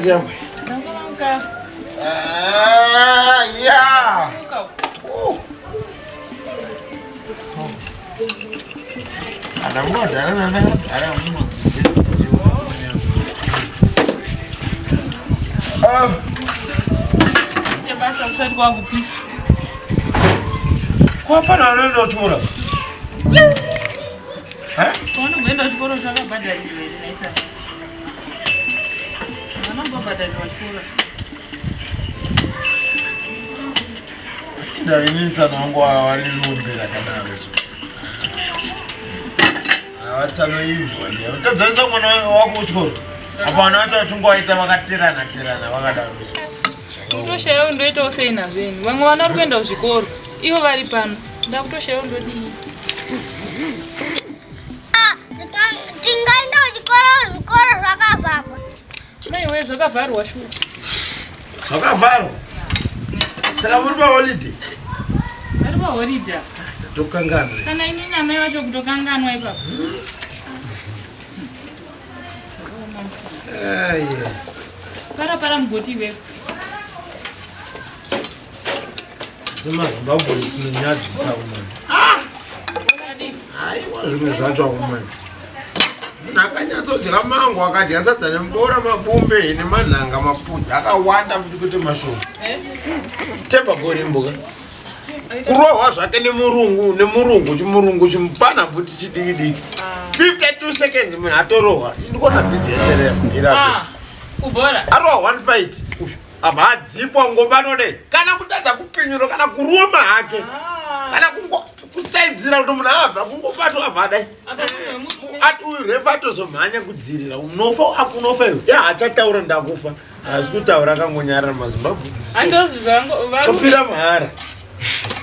Masiyamwe. Ah, yeah. Ana munodhara nana muno. Ah. Basa usati kwakupisa. Kwafana anoenda kuchikoro. Eh? Kwanoenda kuchikoro zvakabhadharirwa here naita? Vanongobhadharirwa chikoro. Ndaini tsano wangu wari rombe rakadaro so. Avatsano imbwa nyaya. Utadzanisa mwana wako kuchikoro. Apa vana vacho vachingovaita vakaterana terana vakadaro so. Kutoshayawo ndoitawo sei nazvo ini. Vamwe vana vari kuenda kuzvikoro. Ivo vari pano. Ndakutoshayawo ndodii. Tingaenda kuchikoro zvikoro zvakavharwa. Maiwe zvakavharwa shuwa. Zvakavharwa. Saka muri paholiday? Vari paholiday. Ndatokanganwa. Kana ini namai vacho kutokanganwa ipapo. Para para mugoti iwewe. SemaZimbabwe tinonyadzisa umani. Ah! Aiwa zvimwe zvacho aumani. Munhu akanyatsodya mango akadya sadza nembora mabumbe nemanhanga mapudzi akawanda futi kwete mashoma. Eh? Temba gorimbo ka. Kurohwa zvake nemurungu nemurungu chimurungu chimupfana futi chidiki diki. 52 seconds munhu atorohwa. Ndikuona video yeterera. Ah, kubhora. Arohwa one fight. Uyu. Abva adzipwa ngobanodei kana kutadza kupinyura kana kuruma hake Ah. kana kungo kusaidzira kuti munhu abva kungobatwa abva adai ati uyu refa atozomhanya kudzirira unofa akunofa iwe ya hachataura ndakufa haasi kutaura akangonyarara mazimbabwe Andozvi zvangu tofira mahara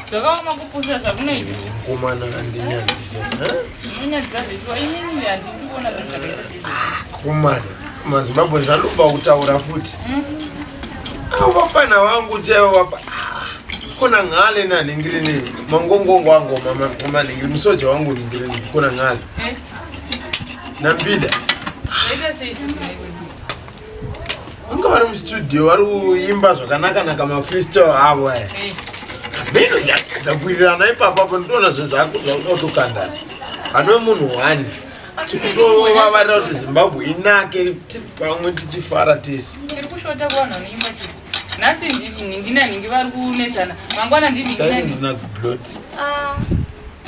zvakaoma kupusa zvakunoita. mukomana andinyadzisa Unonyadzisa zveshuwa inini handidi kuona zvinhu zvakaita seizvi. komana mazimbabwe zvanobva kutaura futi avo vafana vangu chaivo vafa ah, kona ngale nanhingirini mangongongo angu manhingiri musoja wangu nhingirini kona ngale Eh, nambida zvaita sei sisi naiwe? vanga vari mustudio vari kuimba zvakanaka-naka mafreestyle avo aya Eh, mhino zvakadza kuwirirana ipapo apo ndinoona zvinhu zvako zvakuda kutokandana anove munhu one tikutovavarira kuti zimbabwe inake tiri pamwe tichifara tese tiri kushota kuvanhu vanoimba chii nhasi nhingi nanhingi vari kunetsana mangwana ndinhingi sani nanhingi ndina kublot Ah,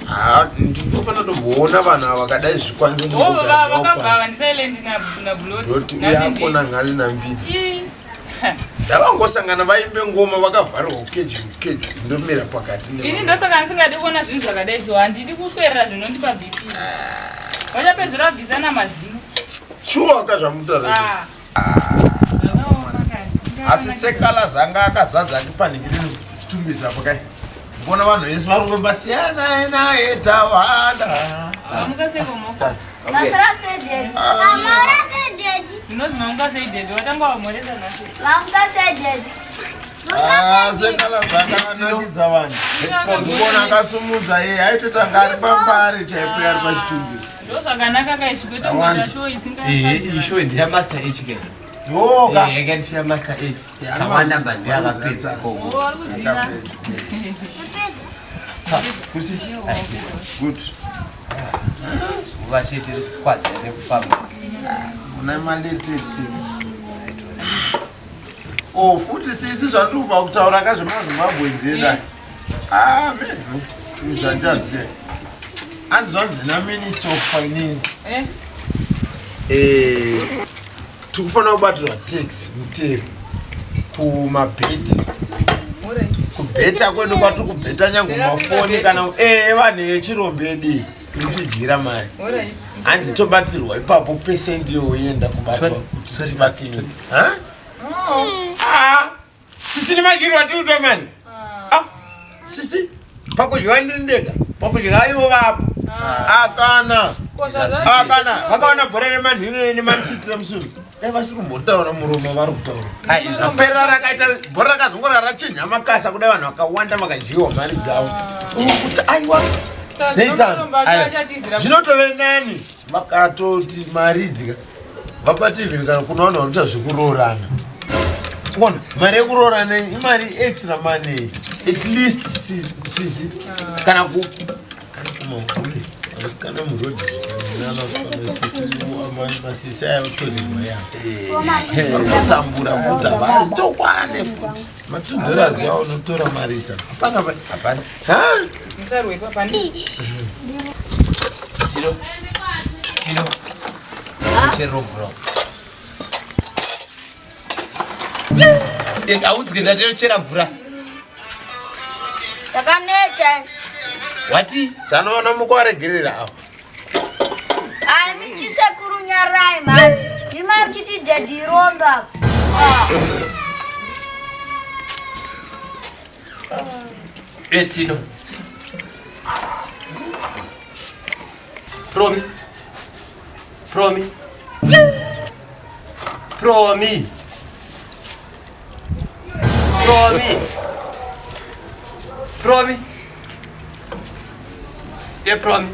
Ah, ndinofanira tomboona vanhu ava vakadai zvikwanise oh, vakabva ndisilent nablot blot uyakona ngale nambili ndavangosangana vaimbe ngoma vakavharirwa kukeji kukeji ndomira pakati ini ndosaka ndisingadi kuona zvinhu zvakadai so handidi kuswerera zvinondipa bp vachapedzera vabvisana mazino shuwa akazvamutaura sisi Ah. Zvakaoma kani. Asi sekala zanga akazadza akipanikireni chitumbisa apo kai mbona vanhu vese vari kufamba siyanai naye tawanda Mamuka sei komo? Matora sei daddy? Mamora sei daddy? Ndinonzi mamuka sei daddy watanga wamhoresa nhasi. Mamuka sei daddy? Ah, sekala zanga anakidza vanhu mbona akasumudza iye aitotanga ari pambari chaipo ari pachitunzisa Ndo zvakanaka kai kwete Tawanda. kuita show isinga. Ehe, ishow ndeyamaster h ke yoka Eh, yakaita show yamaster h Yeah, tawanda anozvidza, bandi akapedza anozvidza. ikoko Oh, ari kuziva. Kusi. Good. zuva chete rikukwadza nekufamba Una malatest. Oh, futi sisi zvandiri kubva kutaura ka zvemazimbabwe nzenda. Ah, man. Zvandichaziva. Anzi zvanzi naMinister of Finance. Eh, Eh, tikufanira kubatirwa tax mutero kumabheti alright. kubheta kwedu kwatiri kubheta nyange mafoni kana eh vanhu vechirombe edu kutidyira mari Alright. hanzi tobatirwa ipapo pesendi yoenda kubatwa kuti tivake nyika Ha? Ah, sisi nemadyirwa tiri kuita mari Ah, sisi pakudyiwa ndiri ndega pakudya ivo vapo akana akana vakaona bhora remanhiri nemanisiti remusuri dai vasiri kumbotaura muromo vari kutaura pera rakaita bhora rakazongora rachinja makasa kudai vanhu vakawanda vakadyiwa mari dzavo kuti aiwa Neitsano. Zvinotove nani vakatoti mari dzika vabate even kana kuna vanhu vanoita zvekuroorana. Ona mari yekuroora nei imari extra money at least sisi kana ku kana kumahule vasikana murodhi sisi masisi aya otorerwa ya varikutambura futi havazi tokwane futi matudhorazi yawo unotora maridza hapana Hapana. ha Musarwe ipapa ndi. Tino. Tino. Chero mvura. Audzwe ndatochera mvura. Takaneta. Wati? Tsanoona mukwaregerera apo. Ani chisekuru nyarai mani. Ndima mchiti daddy romba. Tino. Promi. Promi. Promi. Promi. Promi. Ye Promi.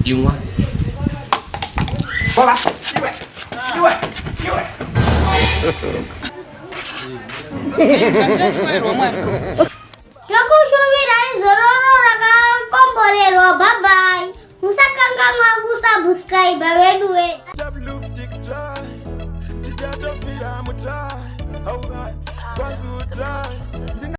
Imwa. Baba, iwe. Iwe. Iwe. Zvandichatywererwa mwana. Tokushuvirai zororo rakakomborerwa. Bye bye. Musakanganwa kusubscribe vedu we. Try, try,